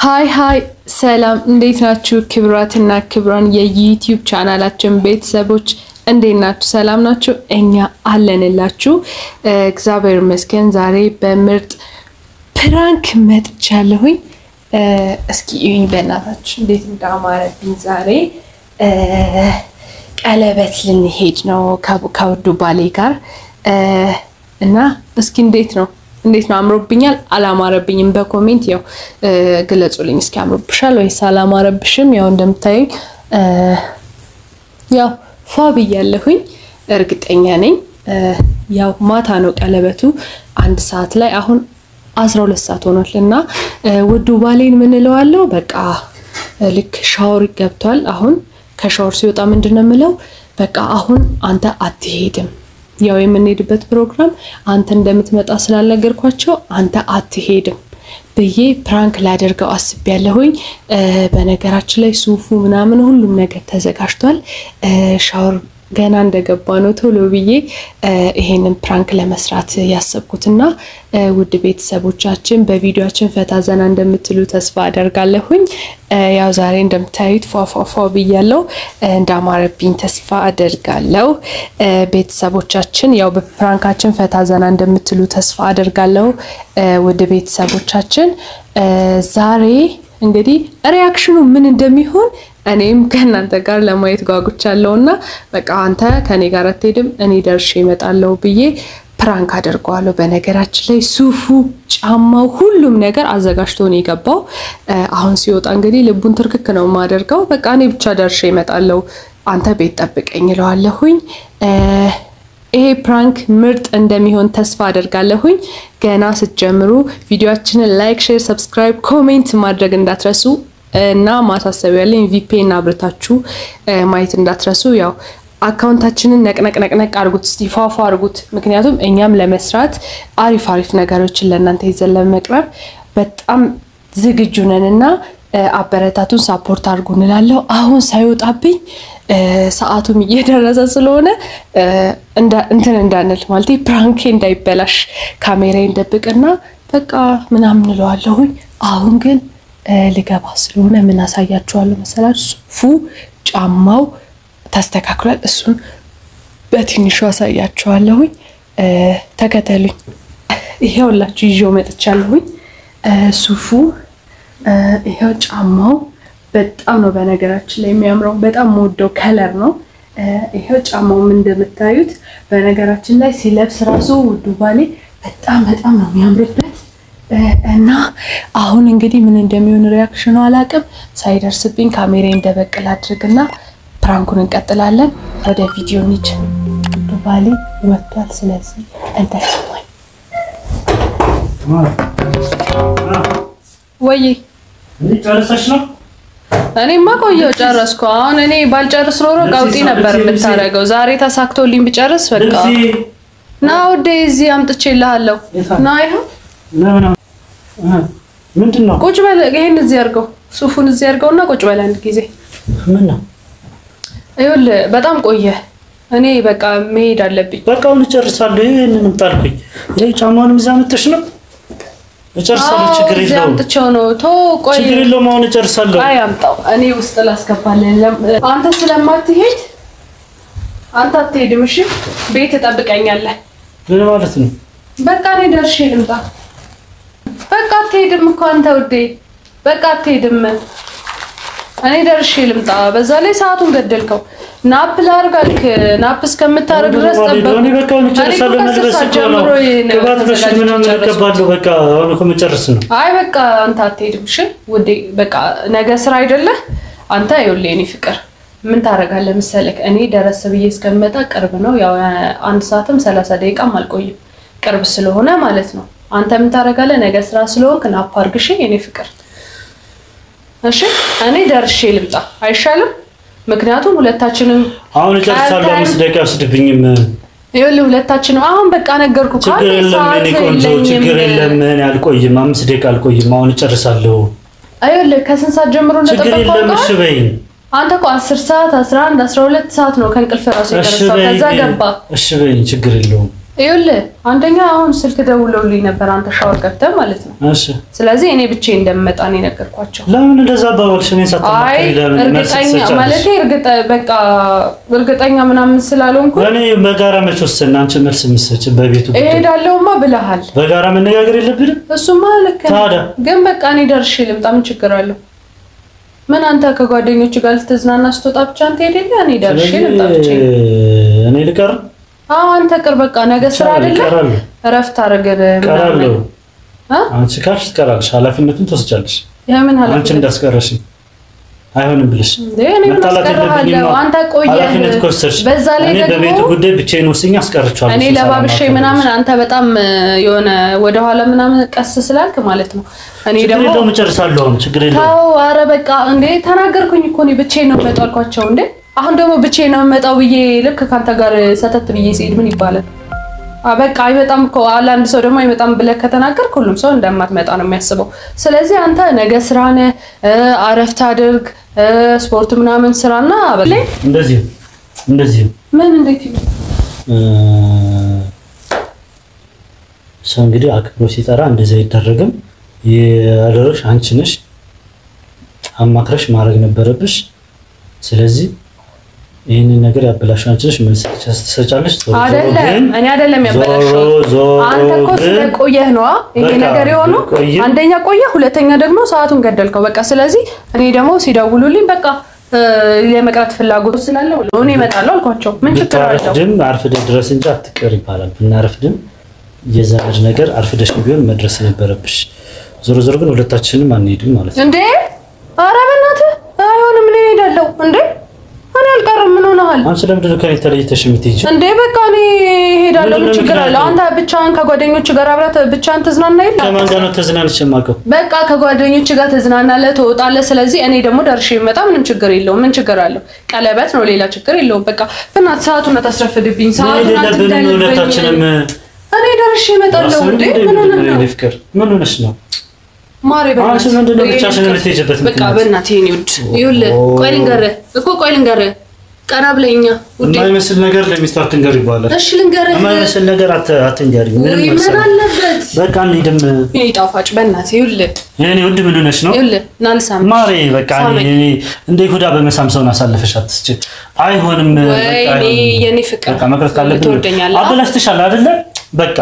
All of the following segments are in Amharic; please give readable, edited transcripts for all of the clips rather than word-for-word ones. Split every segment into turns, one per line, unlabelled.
Hi hi፣ ሰላም እንዴት ናችሁ? ክብራትና ክብራን የዩቲዩብ ቻናላችን ቤተሰቦች እንዴት ናችሁ? ሰላም ናችሁ? እኛ አለንላችሁ፣ እግዚአብሔር ይመስገን። ዛሬ በምርጥ prank መጥቻለሁኝ። እስኪ እዩኝ በእናታችሁ እንዴት እንዳማረብኝ። ዛሬ ቀለበት ልንሄድ ነው ከውዱ ባሌ ጋር እና እስኪ እንዴት ነው እንዴት ነው አምሮብኛል አላማረብኝም? በ comment ያው ግለጹልኝ እስኪ አምሮብሻል ወይስ አላማረብሽም? ያው እንደምታዩኝ ያው ፏ ብያለሁኝ፣ እርግጠኛ ነኝ። ያው ማታ ነው ቀለበቱ 1 ሰዓት ላይ፣ አሁን 12 ሰዓት ሆኗል እና ውዱ ባሌን ምን እለዋለሁ፣ በቃ ልክ ሻወር ገብቷል። አሁን ከሻወር ሲወጣ ምንድን ነው የምለው? በቃ አሁን አንተ አትሄድም፣ ያው የምንሄድበት ፕሮግራም አንተ እንደምትመጣ ስላልነገርኳቸው አንተ አትሄድም ብዬ prank ላደርገው አስቤያለሁኝ። በነገራችን ላይ ሱፉ ምናምን ሁሉም ነገር ተዘጋጅቷል። ሻወር ገና እንደገባ ነው ቶሎ ብዬ ይሄንን prank ለመስራት ያሰብኩትና ውድ ቤተሰቦቻችን በቪዲዮአችን ፈታ ዘና እንደምትሉ ተስፋ አደርጋለሁኝ። ያው ዛሬ እንደምታዩት ፏፏፏ ብያለሁ፣ እንዳማረብኝ ተስፋ አደርጋለሁ። ቤተሰቦቻችን ያው በ prank ኣችን ፈታ ዘና እንደምትሉ ተስፋ አደርጋለሁ። ውድ ቤተሰቦቻችን ዛሬ እንግዲህ reaction ኑ ምን እንደሚሆን እኔም ከእናንተ ጋር ለማየት ጓጉቻለሁ እና በቃ አንተ ከኔ ጋር አትሄድም፣ እኔ ደርሼ እመጣለሁ ብዬ prank አደርገዋለሁ። በነገራችን ላይ ሱፉ፣ ጫማው፣ ሁሉም ነገር አዘጋጅቶ ነው የገባው። አሁን ሲወጣ እንግዲህ ልቡን ትርክክ ነው የማደርገው። በቃ እኔ ብቻ ደርሼ እመጣለሁ፣ አንተ ቤት ጠብቀኝ እለዋለሁኝ። ይሄ prank ምርጥ እንደሚሆን ተስፋ አደርጋለሁኝ። ገና ስትጀምሩ ቪዲዮአችንን like፣ share፣ subscribe፣ comment ማድረግ እንዳትረሱ እና ማሳሰቢያ ያለኝ VPN አብርታችሁ ማየት እንዳትረሱ። ያው account ኣችንን ነቅነቅ ነቅነቅ አድርጉት፣ እስቲ ፏፏ አድርጉት። ምክንያቱም እኛም ለመስራት አሪፍ አሪፍ ነገሮችን ለእናንተ ይዘን ለመቅረብ በጣም ዝግጁ ነን እና አበረታቱን፣ support አድርጉ እንላለሁ። አሁን ሳይወጣብኝ ሰዓቱም እየደረሰ ስለሆነ እንትን እንዳንል ማለት prank ኤ እንዳይበላሽ ካሜራዬን ደብቅና በቃ ምናምን እለዋለሁኝ። አሁን ግን ልገባ ስለሆነ ምን አሳያችኋለሁ መሰላችሁ? ሱፉ ጫማው ተስተካክሏል። እሱን በትንሹ አሳያችኋለሁኝ። ተከተሉኝ። ይሄውላችሁ ይዤው መጥቻለሁኝ። ሱፉ ይሄው፣ ጫማው በጣም ነው በነገራችን ላይ የሚያምረው። በጣም የምወደው color ነው። ይሄው ጫማውም እንደምታዩት በነገራችን ላይ ሲለብስ ራሱ ውዱ ባሌ በጣም በጣም ነው የሚያምርበት እና አሁን እንግዲህ ምን እንደሚሆን reaction ኑ አላውቅም። ሳይደርስብኝ ካሜራዬን ደበቅ ላድርግና prank ኡን እንቀጥላለን። ወደ ቪዲዮ እንሂድ። ውዱ ባሌ ወጥቷል። ስለዚህ እንዳይሰማኝ ወይ
ጨርሰሽ ነው?
እኔማ ቆየሁ ጨረስኩ። አሁን እኔ ባልጨርስ ኖሮ ቀውጢ ነበር የምታደርገው። ዛሬ ተሳክቶልኝ ብጨርስ በቃ ና ውዴ፣ እዚህ አምጥቼልሃለሁ። ና ይኸው
ምንድን ነው?
ቁጭ በል። ይሄን እዚህ አድርገው፣ ሱፉን እዚህ አድርገውና ቁጭ በል አንድ ጊዜ።
ምን ነው?
ይኸውልህ በጣም ቆየ። እኔ በቃ መሄድ አለብኝ።
በቃ አሁን እጨርሳለሁ። ይሄንንም ጣልኩኝ። ይሄ ጫማውንም እዚያ አምጥተሽ ነው? እጨርሳለሁ። ችግር
እዚህ
የለውም።
አምጥቼው ነው። ተው ቆይ፣
ችግር የለውም። አሁን እጨርሳለሁ።
አይ አምጣው፣ እኔ ውስጥ ላስገባልህ። አንተ ስለማትሄድ አንተ አትሄድም። እሺ ቤት ትጠብቀኛለህ።
ምን ማለት ነው?
በቃ እኔ ደርሼ ልምጣ። በቃ አትሄድም እኮ አንተ ውዴ፣ በቃ አትሄድም። እኔ ደርሼ ልምጣ። በዛ ላይ ሰዓቱን ገደልከው። Nap ላድርግ አልክ። Nap እስከምታደርግ ድረስ ጠበቅኩ።
እኔ በቃ አሁን እጨርሳለሁ። መልበስ እኮ ነው። ቅባት በሽል ምናምን እቀባለሁ። በቃ አሁን እኮ መጨረስ ነው።
አይ በቃ አንተ አትሄድም። እሺ ውዴ፣ በቃ ነገ ስራ አይደለ? አንተ ይኸውልህ የእኔ ፍቅር ምን ታደርጋለህ መሰለህ? እኔ ደረስ ብዬ እስከምመጣ ቅርብ ነው። ያው 1 ሰዓትም 30 ደቂቃም አልቆይም፣ ቅርብ ስለሆነ ማለት ነው። አንተ ምን ታደርጋለህ? ነገ ስራ ስለሆንክ nap አድርግ። እሺ የእኔ ፍቅር፣ እሺ እኔ ደርሼ ልምጣ አይሻልም? ምክንያቱም ሁለታችንም
አሁን እጨርሳለሁ። 5 ደቂቃ አይወስድብኝም።
ይኸውልህ ሁለታችንም አሁን በቃ ነገርኩህ።
ችግር የለም የእኔ ቆንጆ፣ ችግር የለም። እኔ አልቆይም፣ 5 ደቂቃ አልቆይም። አሁን እጨርሳለሁ።
ይኸውልህ ከስንት ሰዓት ጀምሮ
ችግር
እንደጠበቅኩህ
የለም። እሺ በይኝ።
አንተ እኮ 10 ሰዓት፣ 11፣ 12 ሰዓት ነው ከእንቅልፍ ራሱ
እሺ
የተነሳው።
በይኝ።
ከዛ ገባ።
እሺ በይኝ። ችግር የለውም።
ይኸውልህ አንደኛ አሁን ስልክ ደውለውልኝ ነበር አንተ ሻወር ገብተህ ማለት ነው።
እሺ
ስለዚህ እኔ ብቻዬን እንደምመጣ ነው የነገርኳቸው።
ለምን እንደዛ አባባልሽ? እኔን ሳታማክሪ ለምን መልስ
እርግጠኛ
ትሰጫለሽ?
ማለቴ በቃ እርግጠኛ ምናምን ስላልሆንኩ
እኔ በጋራ መች ወሰንን? አንቺ መልስ የምትሰጪው በቤቱ ጉዳይ
እሄዳለሁማ ብለሃል።
በጋራ መነጋገር የለብንም?
እሱማ ልክ ነህ።
ታዲያ
ግን በቃ እኔ ደርሼ ልምጣ፣ ምን ችግር አለው? ምን አንተ ከጓደኞች ጋር ልትዝናና ስትወጣ ብቻ አንተ ሄደህ እኔ ደርሼ ልምጣ ብቻዬን።
እኔ ልቀር?
አዎ አንተ ቅር፣ በቃ ነገ ስራ አይደለ?
እቀራለሁ።
እረፍት አደረገ
እቀራለሁ። አንቺ ካልሽ ትቀራለሽ፣ ኃላፊነቱን ትወስጃለሽ።
የምን
አንቺ
ኃላፊነት
እንዳስቀረሽኝ አይሆንም ብለሽ
እንዴ? እኔ ምን
መጣላት
አስቀርሃለሁ?
የለብኝማ።
አንተ ቆየህ።
ኃላፊነት ከወሰድሽ
በዛ ላይ
እኔ
ደግሞ
በቤቱ ጉዳይ ብቻዬን ወስኜ አስቀርቼዋለሁ።
እኔ
ስብሰባ
ለባብሼ
ማካሄድ
ምናምን አንተ በጣም የሆነ ወደኋላ ምናምን ቀስ ስላልክ ማለት ነው። እኔ
ችግር
ደግሞ
የለውም እጨርሳለሁ። አሁን ችግር የለውም።
ተው፣ ኧረ በቃ እንዴ ተናገርኩኝ እኮ እኔ ብቻዬን ነው የምመጣው አልኳቸው። እንዴ አሁን ደግሞ ብቻዬን ነው የምመጣው ብዬ ልክ ከአንተ ጋር ሰተት ብዬ ስሄድ ምን ይባላል? በቃ አይመጣም እኮ አለ አንድ ሰው ደግሞ አይመጣም ብለህ ከተናገርክ ሁሉም ሰው እንደማትመጣ ነው የሚያስበው። ስለዚህ አንተ ነገ ስራ ነህ፣ አረፍት አድርግ፣ ስፖርት ምናምን ስራና በላይ
እንደዚህ እንደዚህ
ምን እንዴት ይሁን?
ሰው እንግዲህ አክብሮ ሲጠራ እንደዚህ አይደረግም። ያደረግሽ አንቺ ነሽ፣ አማክረሽ ማድረግ ነበረብሽ። ስለዚህ ይህንን ነገር ያበላሽው አንቺ ነሽ። መልስ ትሰጫለሽ። ዞሮ ዞሮ
አይደለም
ግን
እኔ አይደለም ያበላሸሁት።
ዞሮ ዞሮ
አንተ እኮ
ግን
ስለቆየህ ነዋ ይሄ
በቃ
ነገር የሆነው።
ቆየ።
አንደኛ ቆየህ፣ ሁለተኛ ደግሞ ሰዓቱን ገደልከው። በቃ ስለዚህ እኔ ደግሞ ሲደውሉልኝ በቃ የመቅረት ፍላጎት ስላለው እኔ እመጣለሁ አልኳቸው። ምን ችግር አለው?
ብታረፍድም አርፍደህ ድረስ እንጂ አትቅር ይባላል። ብናረፍድም የዘመድ ነገር አርፍደሽ ቢሆን መድረስ ነበረብሽ። ዞሮ ዞሮ ግን ሁለታችንም አንሄድም ማለት ነው።
እንዴ ኧረ በእናትህ አይሆንም፣ እኔ እሄዳለሁ። እንዴ እኔ አልቀርም። ምን ሆነሃል?
አንቺ ለምንድን ነው ከእኔ ተለይተሽ የምትሄጂው?
እንዴ በቃ እኔ እሄዳለሁ። ምን
ምንድነው
ችግር አለው?
ምክንያቱ?
አንተ ብቻህን ከጓደኞች ጋር አብረህ ብቻህን ትዝናና የለ?
ከማን ጋር ነው ተዝናንቼ የማውቀው?
በቃ ከጓደኞች ጋር ትዝናናለህ፣ ትወጣለህ። ስለዚህ እኔ ደግሞ ደርሼ ብመጣ ምንም ችግር የለውም። ምን ችግር አለው? ቀለበት ነው፣ ሌላ ችግር የለውም። በቃ በእናትህ ሰዓቱን አታስረፍድብኝ።
መሄድ
ሰዓቱን
የለብንም
አትግደልብኝ።
ሁለታችንም።
እኔ ደርሼ እመጣለሁ። እንዴ ምን ሆነህ ነው?
የእኔ ፍቅር ምን ሆነሽ ነው?
ማሬ
አንቺ ምንድን ነው ብቻሽን የምትሄጂበት
በቃ
ምክንያት?
በእናትህ የእኔ ውድ ይኸውልህ፣ ቆይ ልንገርህ እኮ ቆይ ልንገርህ፣ ቀና ብለኛ ውዴ።
የማይመስል ነገር ለሚስቱ አትንገሪ ይባላል።
እሺ ልንገርህ፣
የማይመስል ነገር አትንገሪ። ምንም
ወይ ምን
መሰለህ
አለበት
በቃ እንሂድም።
የእኔ ጣፋጭ፣ በእናትህ ይኸውልህ፣
የእኔ ውድ ምን ሆነሽ ነው?
ይኸውልህ ና ልሳምሽ።
ማሬ በቃ
ሳመኝ።
እኔ እንደ ይሁዳ በመሳም ሰውን አሳልፈሽ አትስጪ። አይሆንም። በቃ
ወይኔ
አይሆንም።
የኔ ፍቅር
በቃ መቅረት ካለብን
ትወደኛለህ?
አበላሽተሻል አይደለ? በቃ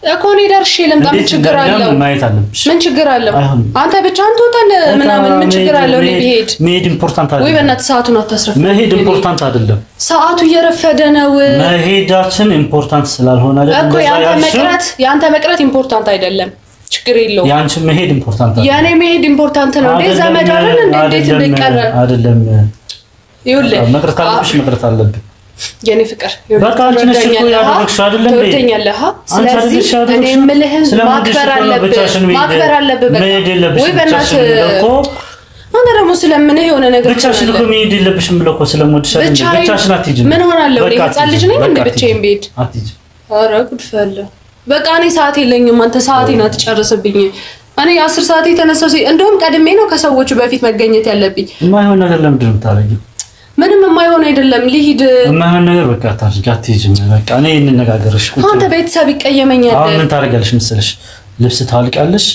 እኮ እኔ ደርሼ ልምጣ። ምን
እንዴት
ችግር
እንደሚያም
አለው?
ማየት አለብሽ።
ምን ችግር አለው?
አይሆንም።
አንተ ብቻህን ትወጣለህ ምናምን ምን ችግር አለው? እኔ ብሄድ
መሄድ important
ወይ
አይደለም።
በእናትህ ሰዓቱን አታስረፍድ።
መሄድ important አይደለም።
ሰዓቱ እየረፈደ ነው
መሄዳችን important ስላልሆነ አይደል
እኮ።
እንደዛ
የአንተ
ያልሽው?
መቅረት የአንተ መቅረት important አይደለም። ችግር የለውም።
የአንቺ መሄድ important አይደለም።
የእኔ መሄድ important ነው እንዴ? ዘመድ አይደል እንዴ? እንዴት እንደቀረ
አይደለም።
ይኸውልህ፣
መቅረት ካለብሽ መቅረት አለብን።
የኔ ፍቅር
በቃ አንቺ ነሽ እኮ ያደረግሽው አይደል እንዴ?
ትወደኛለህ።
አንቺ
ስለዚህ
አይደለሽ
እኔ
ያደረግሽው?
የምልህን
ስለምወድሽ
ማክበር
እኮ ነው
አለብህ፣
ብቻሽን መሄድ
ማክበር አለብህ። በቃ
መሄድ የለብሽም
ወይ በእናትህ
ብቻሽን ብለው እኮ
አንተ ደግሞ ስለምንህ የሆነ ነገር
ብቻሽን እኮ መሄድ የለብሽም ብለው እኮ ስለምወድሽ አይደል እንዴ?
ብቻዬን
ብቻሽን አትሄጂም።
ምን ሆናለሁ? እኔ
በቃ
ህፃን ልጅ
አትሄጂም።
ነኝ እንዴ
በቃ
ብቻዬን ብሄድ?
አትሄጂም።
ኧረ ጉድ ፈላ። በቃ እኔ ሰዓት የለኝም። አንተ ሰዓቴን አትጨርስብኝ። እኔ 10 ሰዓት የተነሳው እንደውም ቀድሜ ነው ከሰዎቹ በፊት መገኘት ያለብኝ።
የማይሆን ነገር ለምንድን ነው የምታደርጊው?
ምንም የማይሆን አይደለም። ልሂድ።
የማይሆን ነገር በቃ አታድርጊ፣ አትሄጂም። በቃ እኔ እንነጋገርሽ። ቁጭ
አንተ
በይ።
ቤተሰብ ይቀየመኛል።
አሁን ምን ታደርጊያለሽ መሰለሽ? ልብስ ታወልቂያለሽ፣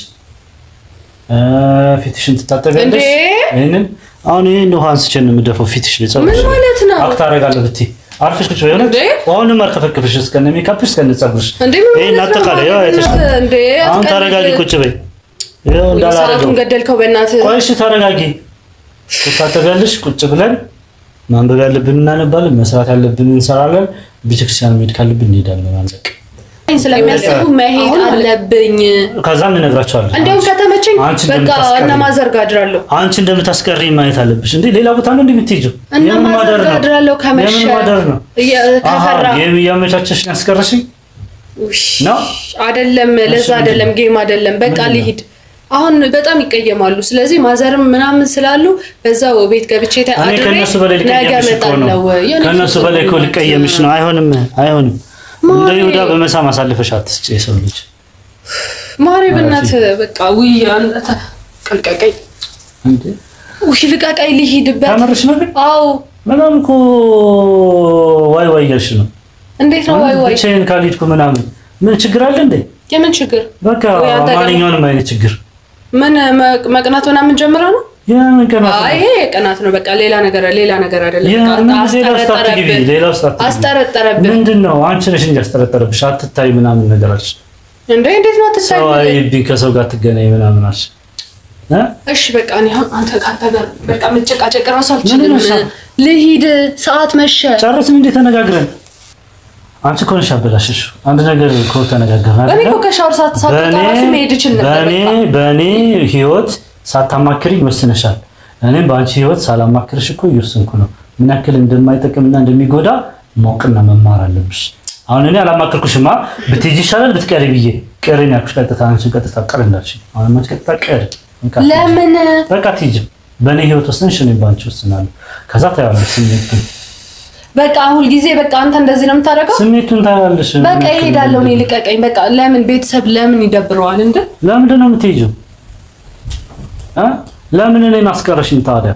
ፊትሽን ትታጠቢያለሽ።
እንዴ?
ይሄንን አሁን ይሄን ውሃ አንስቼ ነው የምደፋው ፊትሽ ላይ ፀጉርሽ
ምን
ላይ።
ማለት ነው?
act አደርጋለሁ ብትይ አርፈሽ ቁጭ በይ። እውነት
እንዴ?
ውሃውንም አርከፈክፍሽ እስከነ ሜካፕሽ እስከነ ፀጉርሽ።
እንዴ ምን
ይሄን
ማለት ነው?
አጠቃላይ ያው አይተሽ
እንዴ
አሁን
አትቀልድ።
ተረጋጊ፣ ቁጭ በይ። ይኸው እንዳላረገው
ሰዓቱን ገደልከው በእናትህ።
ቆይ እሺ ተረጋጊ። ትታጠቢያለሽ። ቁጭ ብለን ማንበብ ያለብን እናነባለን፣ መስራት ያለብን እንሰራለን። ቤተክርስቲያን መሄድ ካለብን እንሄዳለን። አለቀ።
ስለሚያስቡ መሄድ አለብኝ።
ከዛ እንነግራቸዋለን።
እንደውም ከተመቸኝ
አንቺ
በቃ
እንደምታስቀሪ
እነ ማዘር ጋር አድራለሁ።
አንቺ እንደምታስቀሪ ማየት አለብሽ። እንዴ ሌላ ቦታ ነው እንዴ የምትሄጂው?
እነ
የምን
ማዘር
ማደር
ጋር
ነው?
አድራለሁ ከመሸ
የምን ማደር ነው?
ከፈራ
አሃ game እያመቻቸሽ ነው ያስቀረሽኝ
ውይ፣
ነው?
አይደለም፣ ለዛ
ምንድን
አይደለም፣ game አይደለም። በቃ
ምንድን ነው?
ልሂድ። አሁን በጣም ይቀየማሉ። ስለዚህ ማዘርም ምናምን ስላሉ በዛው ቤት ገብቼ
እኔ
አድሬ
ከእነሱ በላይ
ነገ
ልቀየምሽ እኮ ነው።
እመጣለሁ። የኔ
ከእነሱ
ፍቅር
በላይ እኮ ልቀየምሽ ነው። አይሆንም፣ አይሆንም። እንደ
ማሬ።
ይሁዳ በመሳም አሳልፈሽ አትስጪ የሰው ልጅ።
ማሬ በእናትህ በቃ ውይ፣ አንተ ልቀቀኝ፣
እንዴ
ውይ ልቀቀኝ፣ ልሂድበት።
ከምርሽ ነው ግን?
አዎ
በጣም እኮ ዋይ ዋይ እያልሽ ነው።
እንዴት ነው? ዋይ ዋይ
ብቻዬን ካልሄድኩ ምናምን ምን ችግር አለ እንዴ?
የምን ችግር?
በቃ ማንኛውንም አይነት ችግር።
ምን መቅናት ምናምን ጀምረህ ነው?
የምን ቅናት?
አይ ይሄ ቅናት ነው። በቃ ሌላ ነገር አይደለም። አስጠረጠረብህ።
ምንድን ነው? አንቺ ነሽ እንጂ አስጠረጠረብሽ። አትታይ ምናምን ነገር አልሽ
እንዴ? እንዴት ነው አትታይ?
ሰው አይብኝ ከሰው ጋር ትገናኝ ምናምን አልሽ።
እሺ በቃ እኔ አሁን አንተ ካንተ ጋር በቃ መጨቃጨቅ እራሱ አልችልም። ልሂድ፣ ሰዓት መሸ።
ጨረስን እንዴ ተነጋግረን? አንቺ እኮ ነሽ አበላሸሽው። አንድ ነገር እኮ ተነጋግረን
እኔ እኮ ከሻወር ሳትወጣ እራሱ መሄድ እችል ነበር።
በእኔ ህይወት ሳታማክሪኝ ወስነሻል። እኔም በአንቺ ህይወት ሳላማክርሽ እኮ እየወሰንኩ ነው። ምን ያክል እንደማይጠቅምና እንደሚጎዳ ማወቅና መማር አለብሽ። አሁን እኔ አላማክርኩሽማ። ብትሄጂ ይሻላል ብትቀሪ ብዬ ቅሪ ነው ያልኩሽ። ቀጥታ አንቺን ቀጥታ ቅር እንዳልሽ አሁን አንቺ ቀጥታ ቅሪ።
ለምን
በቃ አትሄጂም። በእኔ ህይወት ወስንሽ፣ እኔም በአንቺ ወስናለሁ። ከዛ ታያለሽ ስሜቱን።
በቃ ሁል ጊዜ በቃ አንተ እንደዚህ ነው የምታደርገው።
ስሜቱን ታያለሽ።
በቃ እሄዳለሁ እኔ፣ ልቀቀኝ። በቃ ለምን ቤተሰብ ለምን ይደብረዋል እንዴ?
ለምንድን ነው የምትሄጂው? ለምን እኔን አስቀረሽኝ ታዲያ?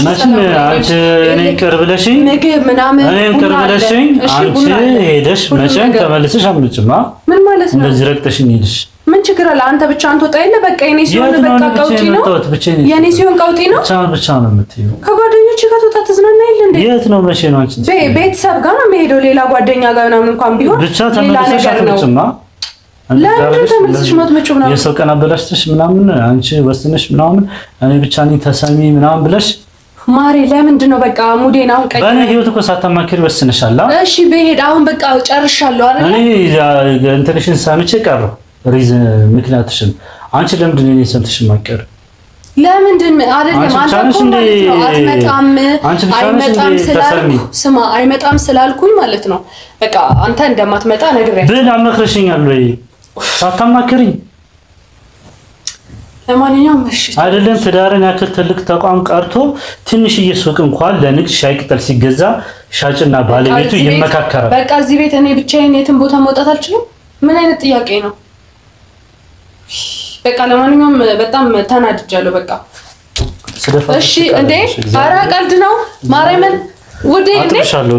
መቼም አንቺ እኔን ቅር ብለሽኝ
ምግብ ምናምን
እኔን ቅር ብለሽኝ አንቺ ሄደሽ መቼም ተመልሰሽ አትመጭም።
ምን ማለት ነው?
እንደዚህ ረግጠሽኝ ሄደሽ
ምን ችግር አለ? አንተ ብቻ አንተ ወጣ የለ በቃ የኔ ሲሆን በቃ ቀውጢ ነው። የኔ ሲሆን ቀውጢ ነው።
ብቻ ነው የምትይው።
ከጓደኞቼ ጋር ትወጣ ትዝናና የለ እንዴ?
የት ነው? መቼ ነው አንቺ?
ቤተሰብ ጋር ነው የምሄደው። ሌላ ጓደኛ ጋር ምናምን እንኳን ቢሆን
ብቻ ተመልሰሽ አትመጭም።
ለምን ተመልሰሽ ማትመጪው ምናምን
የሰው ቀን አበላሽተሽ ምናምን አንቺ ወስነሽ ምናምን እኔ ብቻ ነኝ ተሰሚ ምናምን ብለሽ
ማሬ፣ ለምንድን ነው በቃ ሙዴን አሁን ቀይረሽ
በእኔ ህይወት እኮ ሳታማክሪ ወስነሻል።
እሺ ብሄድ አሁን በቃ ጨርሻለሁ አይደል?
እኔ እንትንሽን ሰምቼ ቀረሁ። reason ምክንያትሽን አንቺ ለምንድን ነው እኔን ሰምተሽ የማትቀሪው?
ለምንድን አይደለም አንተ እኮ ማለት ነው አትመጣም፣ አይመጣም ስላልኩ ስማ፣ አይመጣም ስላልኩኝ ማለት ነው በቃ አንተ እንደማትመጣ ነግሬያለሁ።
ብል አመክረሽኛል ወይ ሳታማክሪኝ?
ለማንኛውም እሺ
አይደለም ትዳርን ያክል ትልቅ ተቋም ቀርቶ ትንሽዬ ሱቅ እንኳን ለንግድ ሻይ ቅጠል ሲገዛ ሻጭና ባለቤቱ ይመካከራል።
በቃ እዚህ ቤት እኔ ብቻዬን የትም ቦታ መውጣት አልችልም። ምን አይነት ጥያቄ ነው? በቃ ለማንኛውም በጣም ተናድጃለሁ። በቃ እሺ እንዴ! ኧረ ቀልድ ነው ማርያምን፣ ውዴ እንዴ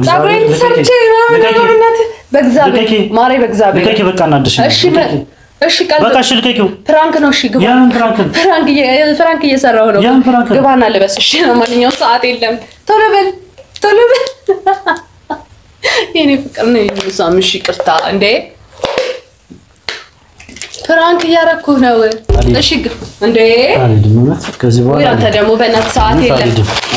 ፀጉሬን ሰርቼ ምናምን በእግዚአብሔር ማሬ፣ በእግዚአብሔር
ልቀቂ። በቃ እናድሽ።
እሺ እሺ፣ ቀልድ
በቃ እሺ፣ ልቀቂው።
prank ነው። እሺ ግባ።
የምን prank?
prank እየሰራሁ ነው።
የምን prank?
ግባና ልበስ። እሺ ለማንኛውም ሰዓት የለም። ቶሎ በል ቶሎ በል የኔ ፍቅር ነው። እሺ ይቅርታ እንዴ prank እያደረኩህ ነው። እሺ እንዴ
አልሄድም። እውነት ከዚህ በኋላ
አንተ ደግሞ በእናትህ ሰዓት የለም።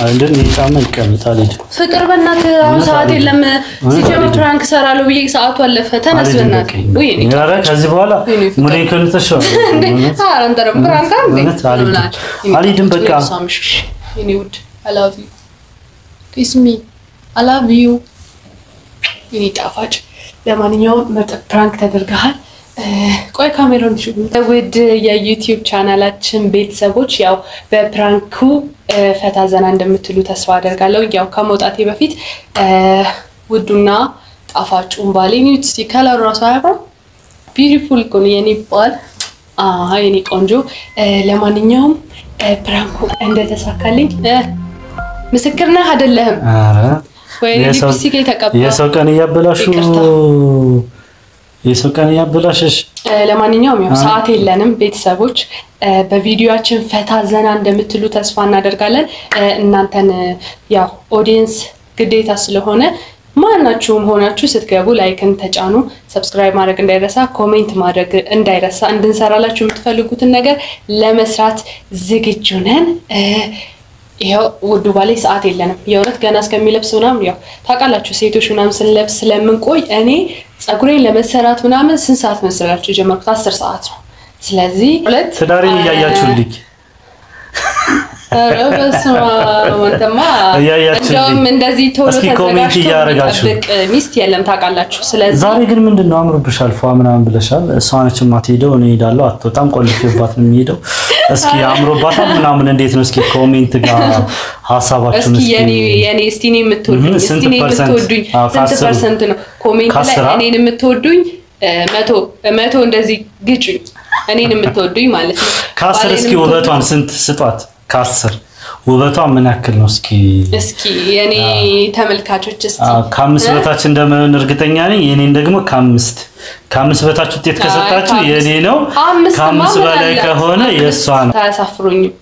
እንደም ይሄ ይቀመጥ። አልሄድም
ፍቅር፣ በእናትህ አሁን ሰዓት የለም። ሲጀምር prank እሰራለሁ ብዬ ሰዓቱ አለፈ። ተነስ በእናትህ።
ውይ ኧረ ከዚህ በኋላ ሙሌ ከልተሽ
እንዴ ኧረ አንተ ደግሞ prank እንዴ
አልሄድም። በቃ
የኔ ውድ I love you kiss me I love you የኔ ጣፋጭ። ለማንኛውም ምርጥ prank ተደርገሃል። ቆይ ካሜራውን ውድ የዩቲዩብ ቻናላችን ቤተሰቦች ያው በ prank ኡ ፈታ ዘና እንደምትሉ ተስፋ አደርጋለሁ። ያው ከመውጣቴ በፊት ውዱና ጣፋጩን ባሌ ኒውት color ኡ ራሱ አያምርም? beautiful እኮ ነው የኔ ባል፣ የኔ ቆንጆ። ለማንኛውም prank ኡ እንደተሳካልኝ ምስክር ነህ አይደለህም? ወይ ሊፕስቲክ የተቀባ
የሰው ቀን እያበላሹ የሰው ቀን እያበላሸሽ።
ለማንኛውም ያው ሰዓት የለንም ቤተሰቦች፣ በቪዲዮአችን ፈታ ዘና እንደምትሉ ተስፋ እናደርጋለን። እናንተን ያው audience ግዴታ ስለሆነ ማናችሁም ሆናችሁ ስትገቡ like ን ተጫኑ፣ subscribe ማድረግ እንዳይረሳ፣ comment ማድረግ እንዳይረሳ። እንድንሰራላችሁ የምትፈልጉትን ነገር ለመስራት ዝግጁ ነን። ይኸው ውዱ ባሌ ሰዓት የለንም የእውነት ገና እስከሚለብስ ምናምን፣ ያው ታውቃላችሁ ሴቶች ምናምን ስንለብስ ስለምንቆይ እኔ ፀጉሬን ለመሰራት ምናምን ስንት ሰዓት መሰላችሁ የጀመርኩት? 10 ሰዓት ነው። ስለዚህ ሁለት
ትዳሬን እያያችሁልኝ
ኧረ በስመ አብ አንተማ እንደውም እንደዚህ ቶሎ ተዘጋጅቶ የሚጠብቅ ሚስት የለም ታውቃላችሁ። ስለዚህ
ዛሬ ግን ምንድን ነው አምሮብሻል፣ ፏ ምናምን ብለሻል። እሷ ነች የማትሄደው፣ እኔ እሄዳለሁ። አትወጣም፣ ቆልፌባት ነው የሚሄደው። እስኪ አምሮባታል ምናምን እንዴት ነው? እስኪ comment ጋር ሀሳባችሁን
እስኪ የኔ እስቲ እኔ የምትወዱኝ እስቲ እኔ የምትወዱኝ ስንት percent ነው? comment ላይ እኔን የምትወዱኝ 100 እንደዚህ ግጩኝ፣ እኔን የምትወዱኝ ማለት ነው።
ከ10 እስኪ ውበቷን ስንት ስጧት? ከ10 ውበቷ ምን ያክል ነው? እስኪ
እስኪ የኔ ተመልካቾች እስቲ
ከ5 በታች እንደምን እርግጠኛ ነኝ። የኔን ደግሞ ከ5 በታች ውጤት ከሰጣችሁ የኔ ነው። ከ5 በላይ ከሆነ የእሷ ነው።
አያሳፍሩኝም።